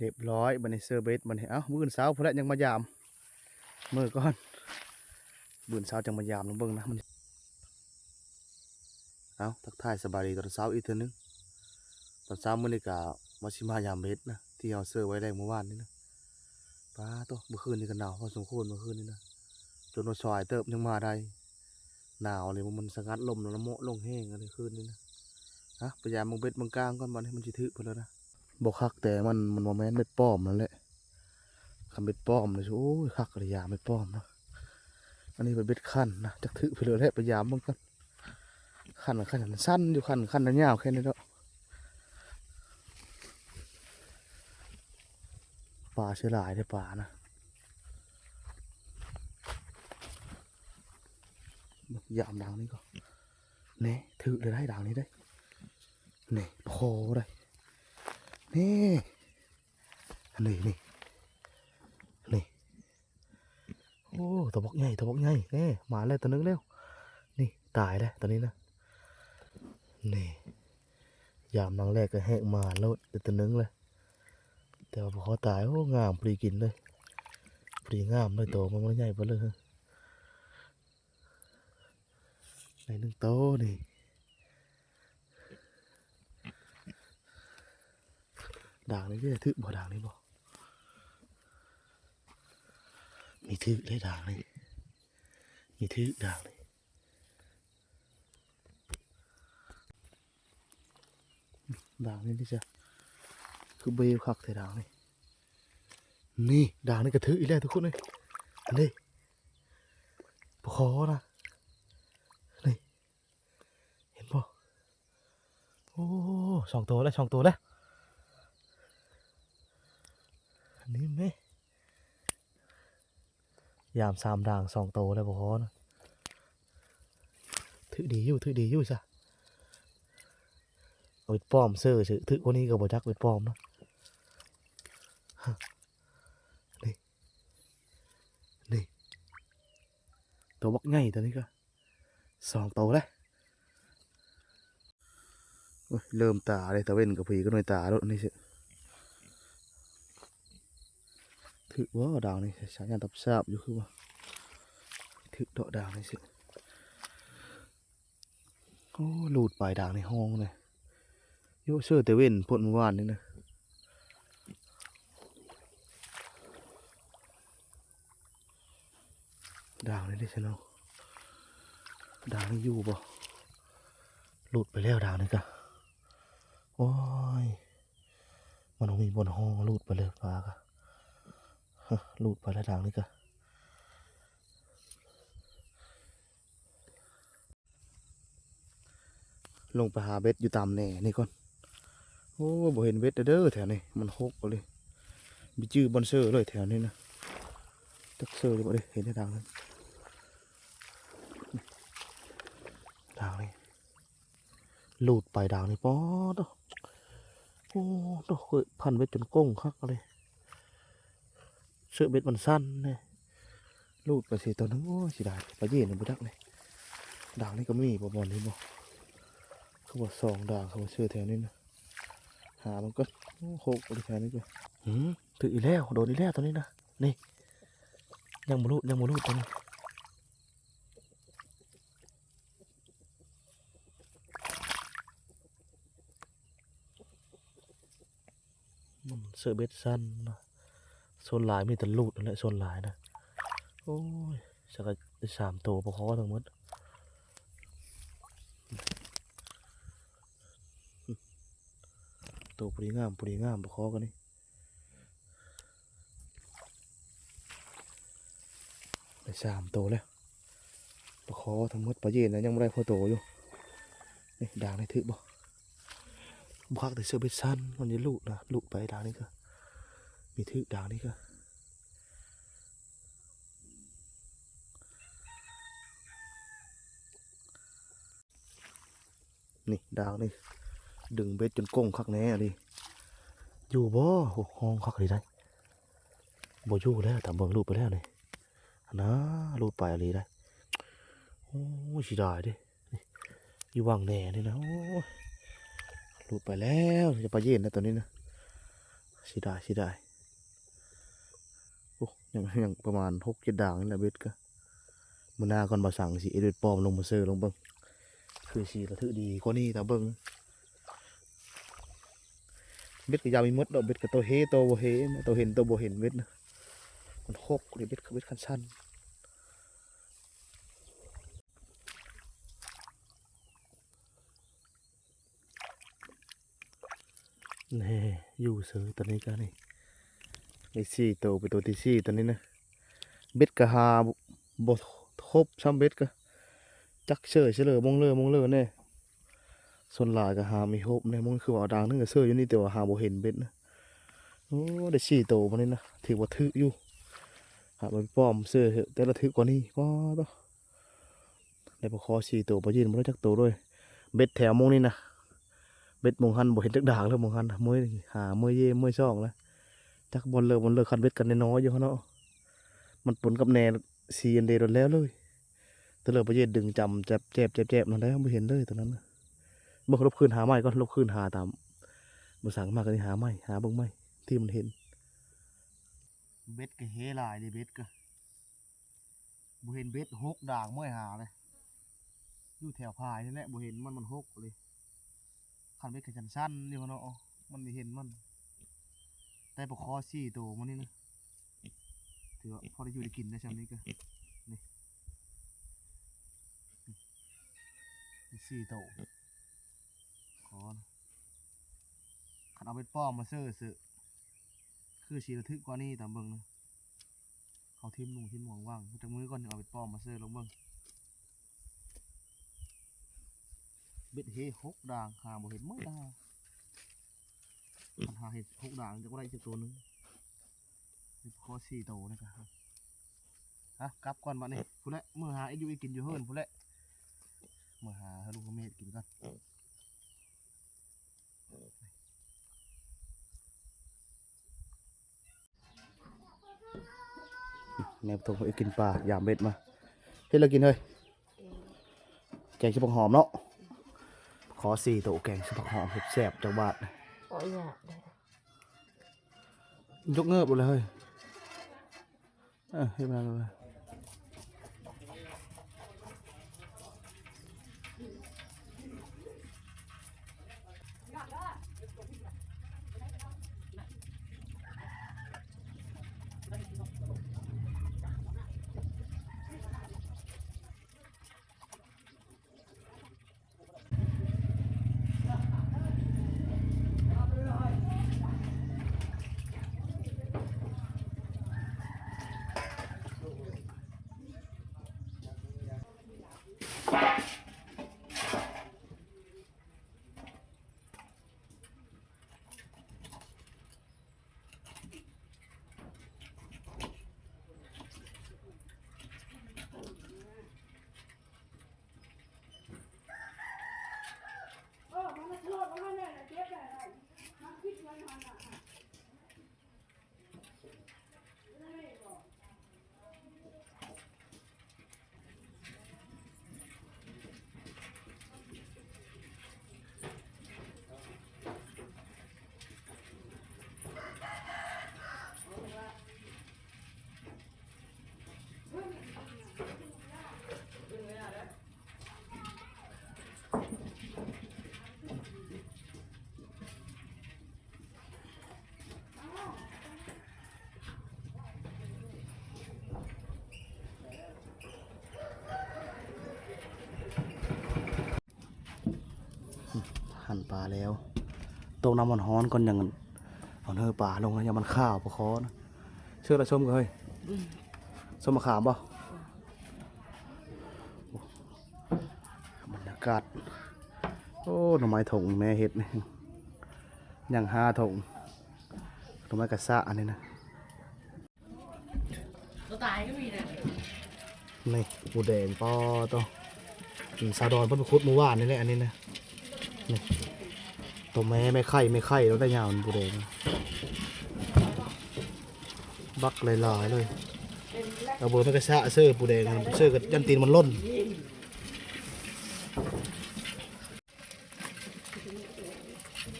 ຮຽບຮ້ອຍ ບັດນີ້ເຊີເບັດ ບັດນີ້ ເອົ້າ ມື້ອື່ນເຊົ້າພຸ້ນແຫຼະ ຍັງມາຢາມ ມື້ກ່ອນ ມື້ອື່ນເຊົ້າຈັ່ງມາຢາມ ລອງເບິ່ງນະ ມັນ ເອົ້າ ທັກທາຍສະບາຍດີຕອນເຊົ້າອີກເທື່ອໜຶ່ງ. ຕອນເຊົ້າມື້ນີ້ກະວ່າຊິມາຢາມເບັດນະ ທີ່ເຮົາເຊີໄວ້ແລ້ງມື້ວານນີ້ນະ. ປາໂທ້ ມື້ຄືນນີ້ກະໜາວພໍສົມຄວນ ມື້ຄືນນີ້ນະ ຈົນວ່າສາຍເຕີບຍັງມາໄດ້. ໜາວເລີຍ ມັນສະຫງັດລົມແລ້ວ ເໝາະລົງແຮງອັນນີ້ຄືນນີ້ນະ. ຮະ ໄປຢາມເບິ່ງເບັດເບິ່ງກາງກ່ອນ ບັດນີ້ມັນຊິຖືກພຸ້ນແລ້ວນະ. ບໍ່ຄັກແຕ່ມັນ ມັນບໍ່ແມ່ນເບັດປອມນັ້ນແຫຼະ. ຄັນເບັດປອມນີ້ ໂອ້ຍ ຄັກເລີຍ ຢາມເບັດປອມນະ. ອັນນີ້ເປັນເບັດຂັນນະ ຈັກຖືກເພິ່ນແລ້ວແຫຼະ ໄປຢາມເບິ່ງກ່ອນ. ຂັນ ຂັນສັ້ນຢູ່ ຂັນ ຂັນຍາວແຄ່ນີ້ດອກ. ປາເສຍຫຼາຍເດ້ ປານະ. ຢາມດາງນີ້ກ່ອນ. ນີ້ ຖືກເລີຍໄດ໋ ດາງນີ້ໄດ໋. ນີ້ ພໍໄດ໋. ນີ້ ນີ້ ນີ້ ນີ້. ໂອ້ ຕົວບັກໃຫຍ່ ຕົວບັກໃຫຍ່. ເອີ ມາແລ້ວຕົວໜຶ່ງແລ້ວ. ນີ້ ຕາຍແລ້ວຕົວນີ້ນະ. ນີ້ ຢາມນາງແລກກະແຮກມາໂລດ ໄດ້ຕົວໜຶ່ງແລ້ວ. ແຕ່ວ່າບໍ່ພໍຕາຍ. ໂອ້ ງາມ ພໍດີກິນເລີຍ ພໍດີງາມເລີຍ. ໂຕມັນບໍ່ໄດ້ໃຫຍ່ປານໃດເລີຍ. ໄດ້ໜຶ່ງໂຕນີ້. ດາງນີ້ເດ້ ຖືກບໍ່ ດາງນີ້ບໍ່? ມີຖືກເດ້ດາງນີ້ ມີຖືກດາງນີ້. ດາງນີ້ເດ້ ຄືເບວຄັກແທ້ດາງນີ້. ນີ້ ດາງນີ້ກະຖືກອີກແລ້ວທຸກຄົນເອີຍ. ອັນນີ້ ປາຄໍນະ ນີ້. ເຫັນບໍ່? ໂອ້ ສອງໂຕແລ້ວ ສອງໂຕແລ້ວ. ນີ້ແມ່ ຢາມສາມດາງ ສອງໂຕແລ້ວ ບໍ່ພໍນະ. ຖືກດີຢູ່ ຖືກດີຢູ່ຊະ. ເອົາເບັດປອມເຊີ ຖືກກວ່ານີ້ກະບໍ່ຈັກ ເບັດປອມນະ. ນີ້ ນີ້ ໂຕບັກໃຫຍ່ໂຕນີ້ກະ ສອງໂຕແລ້ວ. ໂອ້ຍ ເລີ່ມຕາເດ້ ຕາເວັນກະພໍດີກະໜ່ວຍຕາໂລດ ອັນນີ້ຊິ ຖືກບໍ່ດາງນີ້? ສາຍຍານຕັບຊາບຢູ່ຄືວ່າ ຖືກເດາະດາງນີ້ຊິ. ໂອ້ ລູດໄປດາງນີ້ ຫ້ອງເລີຍ. ໂຍ ເຊີແຕ່ເວັນໂພດມື້ວານນີ້ນະ. ດາງນີ້ເດ້ຊະເນາະ ດາງນີ້ຢູ່ບໍ່? ຫຼຸດໄປແລ້ວດາງນີ້ກະ. ໂອ້ຍ ມັນບໍ່ມີບ່ອນຫ້ອງ ຫຼຸດໄປເລີຍປາກະ. ເຮີ ຫຼຸດໄປແລ້ວດາງນີ້ກະ. ລົງໄປຫາເບັດຢູ່ຕາມແໜ່ນີ້ກ່ອນ. ໂອ້ ບໍ່ເຫັນເບັດເດີແຖວນີ້ ມັນຮົກເລີຍ. ບໍ່ຈື່ບ່ອນເຊີເລີຍແຖວນີ້ນະ. ຈັກເຊີຢູ່ບໍ່ເດ້ ເຫັນແຕ່ດາງນັ້ນ ດາງນີ້. ລູດໄປດາງນີ້ ປາດໂທ້. ໂອ້ໂທ້ ຂ້ອຍພັນເບັດຈົນກົງຄັກເລີຍ. ເຊາະເບັດມັນສັ້ນເດ້. ລູດໄປຊິໂຕໜຶ່ງ. ໂອ້ຍ ເສຍດາຍ ປາເຢັນບໍ່ຈັກນີ້. ດາງນີ້ກະມີບໍ່ ບ່ອນນີ້ບໍ່? ຄືວ່າສອງດາງ ຄືວ່າເຊາະແຖວນີ້ນະ. ຫາມັນກ່ອນ. ໂອ້ ໂຄກຢູ່ແຖວນີ້ກະ. ຫື ຖືກອີກແລ້ວ ໂດນອີກແລ້ວໂຕນີ້ນະ. ນີ້ ຍັງບໍ່ຫຼຸດ ຍັງບໍ່ຫຼຸດໂຕນີ້. ມັນເຊາະເບັດສັ້ນນະ. ສ່ວນຫຼາຍມີແຕ່ລູດຫັ້ນແຫຼະ ສ່ວນຫຼາຍນະ. ໂອ້ຍ ສັກກະໄດ້ສາມໂຕ ປາຄໍທັງໝົດ. ໂຕພໍດີງາມ ພໍດີງາມ ປາຄໍກັນນີ້. ໄດ້ສາມໂຕແລ້ວ ປາຄໍທັງໝົດ. ປາເຢັນນະ ຍັງບໍ່ໄດ້ພໍໂຕຢູ່. ນີ້ ດາງນີ້ຖືກບໍ່? ບໍ່ຄັກແຕ່ເຊາະເບັດສັ້ນ ມັນຈະຫຼຸດນະ. ຫຼຸດໄປດາງນີ້ກະ ມີຖືກດາງນີ້ກະ. ນີ້ ດາງນີ້ ດຶງເບັດຈົນກົງຄັກແນ່ອີ່ຫຼີ. ຢູ່ບໍ່? ໂອ້ ຫ້ອງຄັກອີ່ຫຼີໄດ໋. ບໍ່ຢູ່ແລ້ວ ຕາມເບິ່ງ ຫຼຸດໄປແລ້ວນີ້. ຫັ້ນນະ ຫຼຸດໄປອີ່ຫຼີໄດ໋. ໂອ້ຍ ເສຍດາຍເດ້. ນີ້ ຢູ່ຫວ່າງແໜ່ນີ້ນະ. ໂອ້ຍ ຫຼຸດໄປແລ້ວ. ຈະປາເຢັນນະໂຕນີ້ນະ. ເສຍດາຍ ເສຍດາຍ. ໂອ້ ຍັງ ຍັງປະມານຫົກເຈັດດາງນີ້ແຫຼະເບັດກະ. ມື້ໜ້າກ່ອນ ບ່າວສັງຊິເຮັດເບັດປ້ອມລົງມາເຊີລອງເບິ່ງ ຄືຊິລະທຶກດີກວ່ານີ້ ຖ້າເບິ່ງ. ເບັດກະຢ່າມີໝົດດອກ ເບັດກະໂຕເຮໂຕບໍ່ເຮ ໂຕເຫັນໂຕບໍ່ເຫັນເບັດນະ. ມັນຫົກເດ ເບັດ ເບັດຄັນສັ້ນ. ແນ່ ຢູ່ເຊີຍຕອນນີ້ກະນີ້ ໄດ້ສີ່ໂຕ ເປັນໂຕທີສີ່ຕອນນີ້ນະ. ເບັດກະຫາບໍ່ ບໍ່ຄົບຊ້ຳ ເບັດກະຈັກເຊີຍເຊີຍເລີ ມົງເລີ ມົງເລີແນ່. ສ່ວນຫຼາຍກະຫາມີຄົບແນ່ ມັນຄືວ່າດາງໜຶ່ງກະເຊີຍຢູ່ນີ້ ແຕ່ວ່າຫາບໍ່ເຫັນເບັດນະ. ໂອ້ ໄດ້ສີ່ໂຕມື້ນີ້ນະ ຖືວ່າຖືກຢູ່. ຫາໄປປ້ອມເຊີຍເຖາະ ແຕ່ລະຖືກກວ່ານີ້ ປ້າໂທ້. ໄດ້ປາຄໍ່ສີ່ໂຕ ປາຢີນບໍ່ໄດ້ຈັກໂຕເລີຍ. ເບັດແຖວມົງນີ້ນະ ເບັດມົງຫັ້ນບໍ່ເຫັນຈັກດາງເລີຍ ມົງຫັ້ນນະ. ເມີຍຫາ ເມີຍເຢ ເມີຍສອງລະ ຈັກບ່ອນເລີ ບ່ອນເລີ. ຄັນເບັດກັນນ້ອຍໆຢູ່ຫັ້ນເນາະ ມັນປົນກັບແໜ່ ສີ່ອັນເດໂດນແລ້ວເລີຍ. ແຕ່ເລີປາເຢດດຶງຈຳແຈບໆໆນັ້ນແຫຼະ ບໍ່ເຫັນເລີຍຕອນນັ້ນນະ. ເບິ່ງ ລົບຄືນຫາໃໝ່ກ່ອນ ລົບຄືນຫາຕາມ ບໍ່ສັງມາກະນີ້ ຫາໃໝ່ ຫາເບິ່ງໃໝ່ທີ່ມັນເຫັນ. ເບັດກະເຮຫຼາຍເດ ເບັດກະ ບໍ່ເຫັນເບັດ ຫົກດາງ ເມື່ອຍຫາເລີຍ ຢູ່ແຖວພາຍນີ້ແຫຼະ ບໍ່ເຫັນມັນ ມັນຫົກເລີຍ. ຄັນເບັດກະສັ້ນໆຢູ່ເນາະ ມັນໄດ້ເຫັນມັນ. ໄດ້ປາຄໍ່ສີ່ໂຕມື້ນີ້ນະ ຖືວ່າພໍໄດ້ຢູ່ໄດ້ກິນໄດ້ຊ່ຳນີ້ກະ ນີ້ ນີ້ສີ່ໂຕ. ຂໍນະ ຄັນເອົາເບັດປ້ອມມາເຊີເສີ ຄືຊິລະທຶກກວ່ານີ້ຕາມເບິ່ງນະ. ເຮົາຖິ້ມລຸງຖິ້ມຫວ່າງໆ ຈັກມື້ກ່ອນ ເອົາເບັດປ້ອມມາເຊີລອງເບິ່ງ. ເບັດເຮຫົກດາງ ຫາບໍ່ເຫັນເໝິດດາ. ຄັນຫາເຫັນຫົກດາງ ຈະບໍ່ໄດ້ຈັກໂຕໜຶ່ງ. ເປັນຄໍ່ສີ່ໂຕນີ້ກະ ຮະ ກັບກ່ອນບາດນີ້ ພຸ້ນແຫຼະ ເມືອຫາເຮັດຢູ່ເຮັດກິນຢູ່ເຮືອນພຸ້ນແຫຼະ ເມືອຫາໃຫ້ລູກໃຫ້ແມ່ເຮັດກິນກ່ອນ. ແນວໂຕເຮັດກິນປາ ຢາມເບັດມາ ເຮັດແລ້ວກິນເຮີ້ຍ. ແກງໃສ່ຜັກຫອມເນາະ ຂໍສີ່ໂຕ ແກງໃສ່ຜັກຫອມແຊບໆ ຈັກບາດ. ຍົກເງີບເອົາເລີຍເຮີ້ຍ. ເອີ ເຮັດແນວນັ້ນເລີຍ. ຫັ້ນປາແລ້ວ ຕົ້ມນ້ຳຮ້ອນໆກ່ອນ ຈັ່ງເອົາເນື້ອປາລົງ ແລ້ວຢ່າມັນຄາວປາຄໍ່ນະ. ເຊີຍລະ ຊົມກະເຮີ້ຍ ອືມ ສົ້ມມະຂາມບໍ່? ບັນຍາກາດ ໂອ້ ໜໍ່ໄມ້ຖົງແມ່ເຮັດນີ້ ຍັງຫ້າຖົງ ໜໍ່ໄມ້ກະຊະອັນນີ້ນະ. ນີ້ ປູແດງ ປໍໂທ້ ສາວດອນເພິ່ນໄປຂຸດມື້ວານນີ້ແຫຼະ ອັນນີ້ນະ. ນີ້ ໂຕແມ່ ແມ່ໄຂ່ ແມ່ໄຂ່ລາວໄດ້ຍາວ ປູແດງ ບັກຫຼາຍໆເລີຍ. ເອົາເບີແມ່ກະຊະເຊີຍ ປູແດງ ເຊີຍກະຢ້ານຕີນມັນຫຼົ່ນ.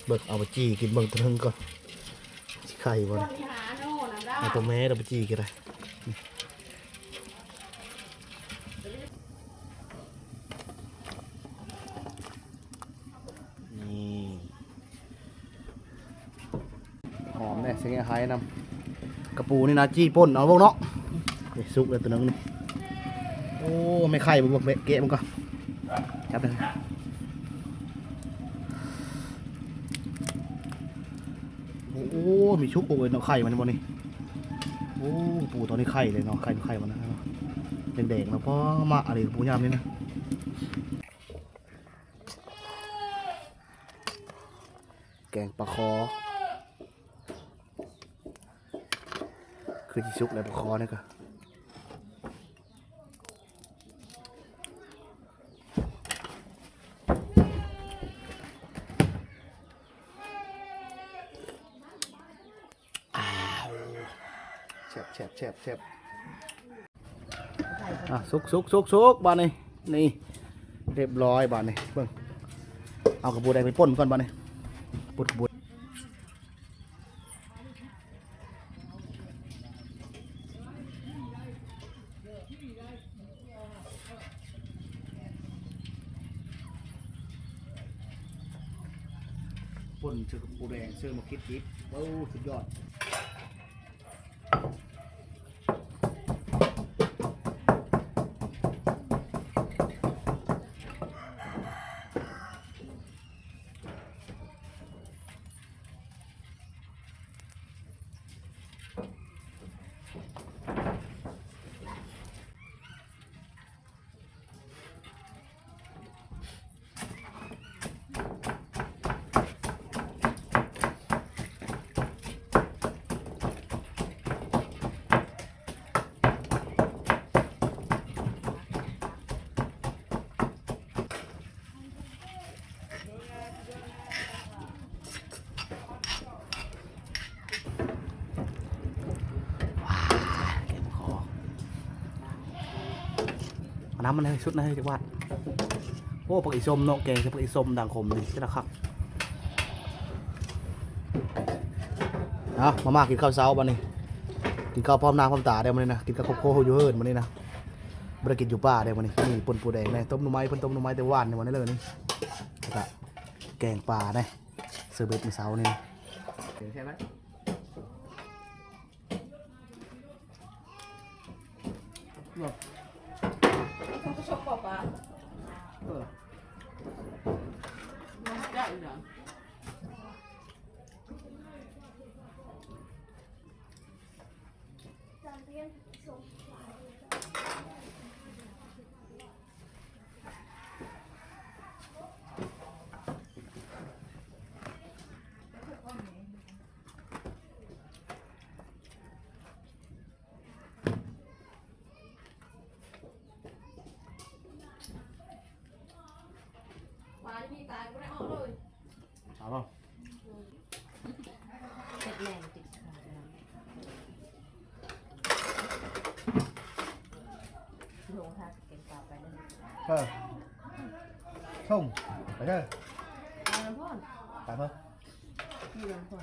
ເບິ່ງ ເອົາມາຈີ່ກິນເບິ່ງໂຕໜຶ່ງກ່ອນ ຊິ ໄຂ່ບໍ່ນີ້ ເອົາຕົວແມ່ລະໄປຈີ່ກໍໄດ້. ນີ້ ຫອມແດ່ ຊິແຫງໄຫນຳ ກະປູນີ້ນະ ຈີ່ປົ່ນເອົາເບິ່ງເນາະ. ນີ້ສຸກແລ້ວຕົວໜຶ່ງນີ້. ໂອ້ ແມ່ໄຂ່ບໍ່ ແກະມັນກ່ອນ ຈັບເດີ. ໂອ້ ມີຊຸກບໍ່ເອີຍເນາະ ໄຂ່ມັນບໍ່ນີ້. ໂອ້ ປູຕອນນີ້ໄຂ່ເລີຍເນາະ ໄຂ່ ໄຂ່ມັນນະ ແດງໆ ເນາະ. ພໍມາອັນນີ້ປູຍາມນີ້ນະ. ແກງປາຄໍ ຄືຊິສຸກແລ້ວປາຄໍນີ້ກໍ ອ້າວ ແຊບໆໆໆ. ອ່ະ ສຸກໆໆໆ ບາດນີ້ ນີ້ ຮຽບຮ້ອຍບາດນີ້. ເບິ່ງ ເອົາກະປູແດງໄປປົ່ນກ່ອນບາດນີ້ ປົດກະປູ ປົ່ນໃສ່ກະປູແດງ ໃສ່ໝາກຂິດດິບ. ໂອ້ ສຸດຍອດ. ເອົານ້ຳມັນໃຫ້ຊຸດນະ ເຮີ້ຍ ຈັກບາດ. ໂອ້ ຜັກອີສົ້ມເນາະ ແກງໃສ່ຜັກອີສົ້ມ ດັງຂົມນີ້ ເປັນຕາຄັກ. ເອົາ ມາ ມາກິນເຂົ້າເຊົ້າບາດນີ້ ກິນເຂົ້າພ້ອມໜ້າພ້ອມຕາເດ້ມື້ນີ້ນະ ກິນກັບຄອບຄົວຢູ່ເຮືອນມື້ນີ້ນະ ບໍ່ໄດ້ກິນຢູ່ປ່າເດ້ມື້ນີ້. ມີປົ່ນປູແດງແດ່ ຕົ້ມໜໍ່ໄມ້ ເພິ່ນຕົ້ມໜໍ່ໄມ້ແຕ່ວານນີ້ ມື້ນີ້ເລີຍນີ້. ແລ້ວກະແກງປາແດ່ ເຊີເບັດມື້ເຊົ້ານີ້. ເປັນແຊບໄດ໋. ເອີ ປາທີ່ມີຕາຍບໍ່ໄດ້ອອກເລີຍ. ເອົາບໍ່? ເຮັດແມ່ງຕິດ ລົງຖ້າເກັບປາໄປເດີ. ເອີ ສົ່ງໄປເດີ ໄປນຳເພິ່ນ ໄປເພິ່ນ ຢູ່ນຳເພິ່ນ.